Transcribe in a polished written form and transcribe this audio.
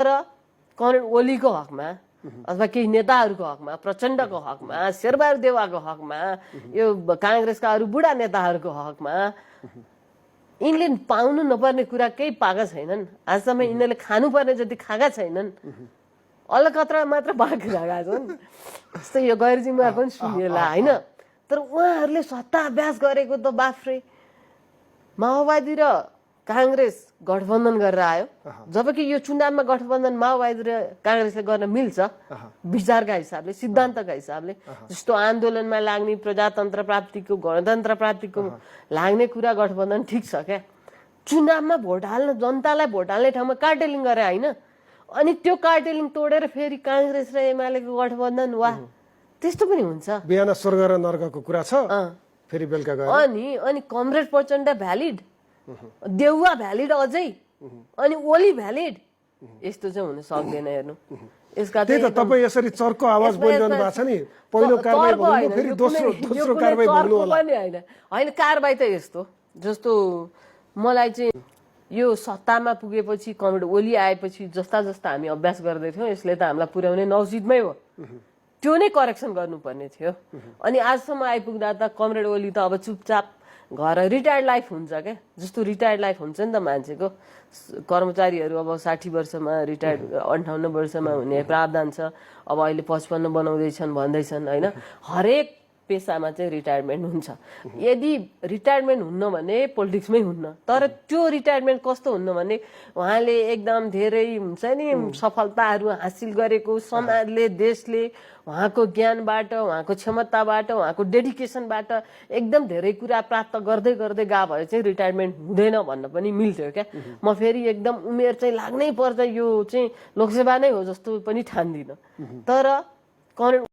तर कमरेड ओलीको हकमा अथवा केही नेताहरूको हकमा, प्रचण्डको हकमा, शेरबहादुर देउवाको हकमा, यो काङ्ग्रेसका अरू बुढा नेताहरूको हकमा यिनले पाउनु नपर्ने कुरा केही पाएका छैनन्। आजसम्म यिनीहरूले खानुपर्ने जति खाएका छैनन्। अलकत्रा मात्र बाँकी रहेका छन्। जस्तै यो गैर जिम्मेवार पनि सुनिएला होइन। तर उहाँहरूले सत्ता अभ्यास गरेको त बाफ्रे, माओवादी र काङ्ग्रेस गठबन्धन गरेर आयो। जबकि यो चुनावमा गठबन्धन माओवादी र काङ्ग्रेसले गर्न मिल्छ विचारका हिसाबले, सिद्धान्तका हिसाबले। जस्तो आन्दोलनमा लाग्ने, प्रजातन्त्र प्राप्तिको, गणतन्त्र प्राप्तिको लाग्ने कुरा गठबन्धन ठिक छ क्या। चुनावमा भोट हाल्न, जनतालाई भोट हाल्ने ठाउँमा कार्टेलिङ गरे होइन। अनि त्यो कार्टेलिङ तोडेर फेरि काङ्ग्रेस र एमालेको गठबन्धन, वाह, त्यस्तो पनि हुन्छ। बिहान स्वर्ग र नर्कको कुरा छ, फेरि बेलुका गएर अनि comrade Prachanda valid, Deuba valid अझै, अनि ओली भ्यालिड, यस्तो चाहिँ हुन सक्दैन। हेर्नु यसका त्यही त तपाईँ यसरी चर्को आवाज बोलिरहनु भएको छ नि। पहिलो कारबाही भन्नु, फेरि दोस्रो कारबाही भन्नु होला होइन। कारबाही त यस्तो, जस्तो मलाई चाहिँ यो सत्तामा पुगेपछि, कमरेड ओली आएपछि जस्ता जस्ता हामी अभ्यास गर्दै थियौँ, यसले त हामीलाई पुर्याउने नौसिदमै हो। त्यो नै करेक्सन गर्नुपर्ने थियो। अनि आजसम्म आइपुग्दा त कमरेड ओली त अब चुपचाप घर रिटायर्ड लाइफ हुन्छ क्या। जस्तो रिटायर्ड लाइफ हुन्छ नि त मान्छेको, कर्मचारीहरू अब 60 वर्षमा रिटायर्ड, 58 वर्षमा हुने प्रावधान छ। अब अहिले 55 बनाउँदैछन् भन्दैछन् होइन। हरेक पेसामा चाहिँ रिटायरमेन्ट हुन्छ। यदि रिटायरमेन्ट हुन्न भने पोलिटिक्समै हुन्न। तर त्यो रिटायरमेन्ट कस्तो हुन्न भने उहाँले एकदम धेरै हुन्छ नि सफलताहरू हासिल गरेको, समाजले, देशले उहाँको ज्ञानबाट, उहाँको क्षमताबाट, उहाँको डेडिकेसनबाट एकदम धेरै कुरा प्राप्त गर्दै गर्दै गए भए चाहिँ रिटायरमेन्ट हुँदैन भन्न पनि मिल्थ्यो क्या। म फेरि एकदम उमेर चाहिँ लाग्नै पर्छ, यो चाहिँ लोकसेवा नै हो जस्तो पनि ठान्दिनँ। तर कमरेड